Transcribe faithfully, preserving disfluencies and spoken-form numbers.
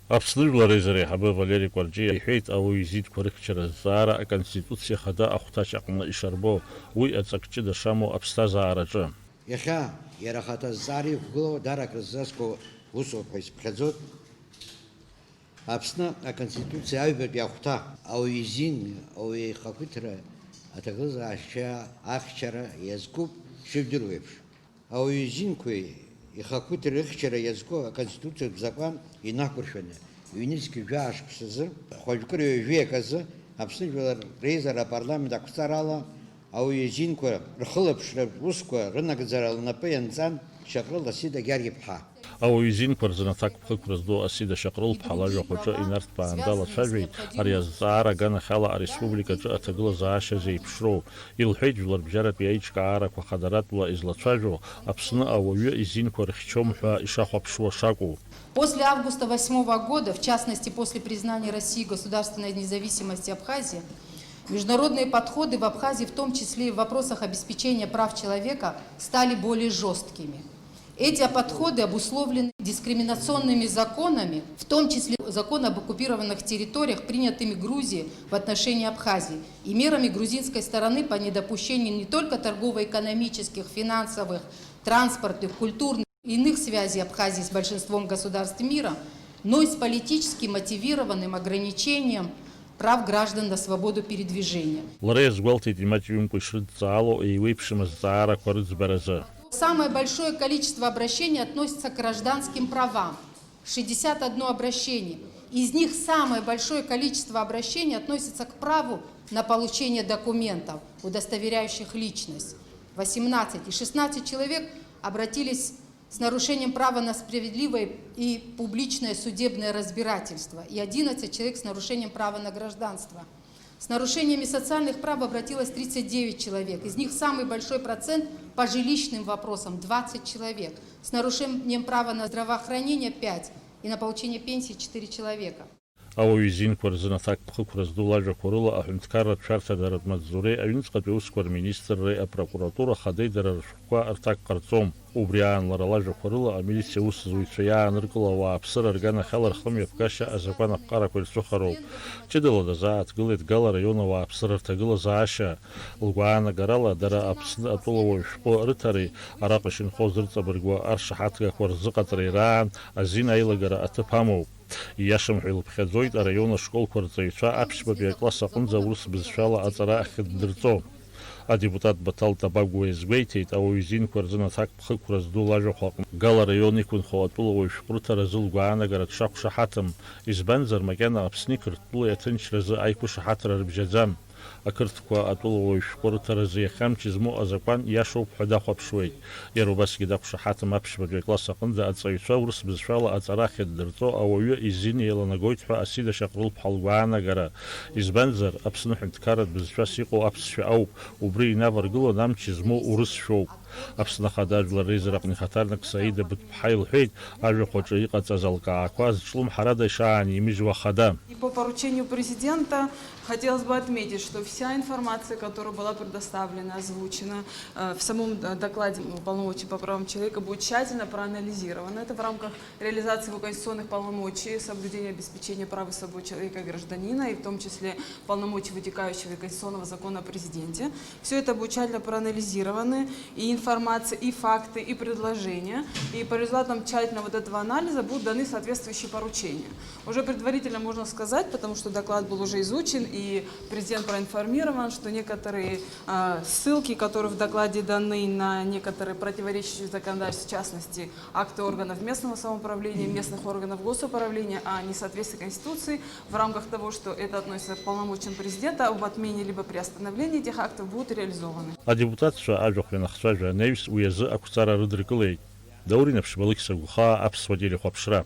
Аԥсны Жәлар Реизара аиҳабы Валери Кәарҷиа иҳәеит, ауаҩы изинқәа рыхьчара азҵаара Аконституциа Ахада ахәҭаҷ аҟны ишарбо, уи аҵак ҷыда шамоу аԥсҭазаараҿы. Иахьа иара ахаҭа азҵаара иқәгылоу даара акрызҵазкуа усоуп ҳәа исыԥхьаӡоит. Аԥсны Аконституциа аҩбатәи ахәҭа, ауаҩы изин, ауаҩы ихақәиҭра аҭагылазаашьа ахьчара иазкуп, шыжәдыруеиԥш. Ауаҩы изинқәеи ихақәиҭреи рыхьчара иазку аконституциатә закәан инақәыршәаны, ҩнызқь жәаа шықәсазы, хәажәкыра ҩажәи аказы Аԥсны Жәлар Реизара апарламент ақәҵарала ауаҩы изинқәа рхылаԥшратә усқәа рынагӡара лнапы ианҵан Шьаҟрыл Асида Гьаргь-иԥҳа. Ауаҩы изинқәа рзын аҭакԥхықәра зду Асида Шьаҟрыл-ԥҳа лажәахәаҿы инарҭбаанда лацәажәеит ари азҵаара аганахьала ареспубликаҿы аҭагылазаашьа зеиԥшроу. Илҳәеит, жәларбжьаратәи аиҿкаарақәа хадаратәла излацәажәо Аԥсны ауаҩы изинқәа рхьчом ҳәа ишахәаԥшуа шакәу. После августа восьмого года, в частности, после признания России государственной независимости Абхазии, международные подходы в Абхазии, в том числе и в вопросах обеспечения прав человека, стали более жесткими. Эти подходы обусловлены дискриминационными законами, в том числе закон об оккупированных территориях, принятыми Грузией в отношении Абхазии, и мерами грузинской стороны по недопущению не только торгово-экономических, финансовых, транспортных, культурных и иных связей Абхазии с большинством государств мира, но и с политически мотивированным ограничением прав граждан на свободу передвижения. Лара иазгәалҭеит, имаҷҩымкәа ишрыдҵаало еиуеиԥшым азҵаарақәа рыӡбаразы. Самое большое количество обращений относится к гражданским правам. Шестьдесят одно обращение. Из них самое большое количество обращений относится к праву на получение документов, удостоверяющих личность. Восемнадцать. И шестнадцать человек обратились с нарушением права на справедливое и публичное судебное разбирательство и одиннадцать человек с нарушением права на гражданство. С нарушениями социальных прав обратилось тридцать девять человек. Из них самый большой процент по жилищным вопросам, двадцать человек. С нарушением права на здравоохранение, пять. И на получение пенсии, четыре человека. Ауаҩы изинқәа рзын аҭакԥхықәра зду лажәақәа рыла аҳәынҭқарратә шәарҭадаратә маҵзуреи аҩныҵҟатәи аусқәа рминистрреи апрокуратура хадеи дара рышәҟәқәа рҭак ҟарҵом. Убри аан лара лажәақәа рыла амилициа аусзуҩцәа иааныркыло ауааԥсыра рганахьала рхымҩаԥгашьа азакәан аԥҟарақәа ирцәыхароуп. Ҷыдала дазааҭгылеит Гала араион ауааԥсыра рҭагылазаашьа. Лгәаанагарала, дара Аԥсны атәылауаҩ шәҟәы рыҭареи араҟа ишынхоз рыҵабыргуа аршаҳаҭгақәа рзыҟаҵареи раан азин аилагара аҭыԥ амоуп. Ииашам ҳәа илыԥхьаӡоит араион ашколқәа рҵаҩцәа аԥшьбатәи акласс аҟынӡа аурыс бызшәала аҵара ахьындырҵо. Адепутат Баҭал Табагәуа иазгәеиҭеит, ауаҩы изинқәа рзын аҭакԥхықәра зду лажәахә аҟны Гала араион иқәынхо атәылауаҩ шәҟәы рыҭаразы лгәаанагара дшақәшаҳаҭым, избанзар, макьана Аԥсни Қырҭтәылеи аҭынчразы аиқәышаҳаҭра рыбжьаӡам. Ақырҭқәа атәылауаҩ шәҟәы рыҭаразы иахьа амч змоу азакәан иашоуп ҳәа дахәаԥшуеит. Иара убасгьы дақәшаҳаҭым аԥшьбатәи акласс аҟынӡа аҵаҩцәа урыс бызшәала аҵара ахьындырҵо ауаҩы изин еиланагоит ҳәа Асида Шьаҟрыл-ԥҳа лгәаанагара. Избанзар, Аԥсны ҳәынҭқарратә бызшәас иҟоу аԥсшәа ауп, убри инаваргылон амч змоу урысшәоуп. Аԥсны Ахада Жәлар Реизара аҟны ихаҭарнак Саида Быҭәԥҳа илҳәеит, ажәахә аҿы иҟаҵаз алкаақәа зҿлымҳарада ишаанимыжьуа ахада. И по поручению президента хотелось бы отметить, что вся информация, которая была предоставлена, озвучена, э, в самом, э, докладе уполномоченного по правам человека, будет тщательно проанализирована. Это в рамках реализации его конституционных полномочий, соблюдения, обеспечения прав и свобод человека и гражданина, и в том числе полномочий, вытекающих из конституционного закона о президенте. Всё это будет тщательно проанализировано, и информация, и факты, и предложения. И по результатам тщательного вот этого анализа будут даны соответствующие поручения. Уже предварительно можно сказать, потому что доклад был уже изучен, и президент проинформирован, что некоторые, а, ссылки, которые в докладе даны на некоторые противоречащие законодательству, в частности, акты органов местного самоуправления, местных органов госуправления о несоответствии Конституции, в рамках того, что это относится к полномочиям президента об отмене либо приостановлении этих актов, будут реализованы. Адепутатцәа ажәахә ианахцәажәа анаҩс, уи азы ақәҵара рыдыркылеит. Даур Инаԥшьба, Алықьса Гәхаа, Аԥсуа телехәаԥшра.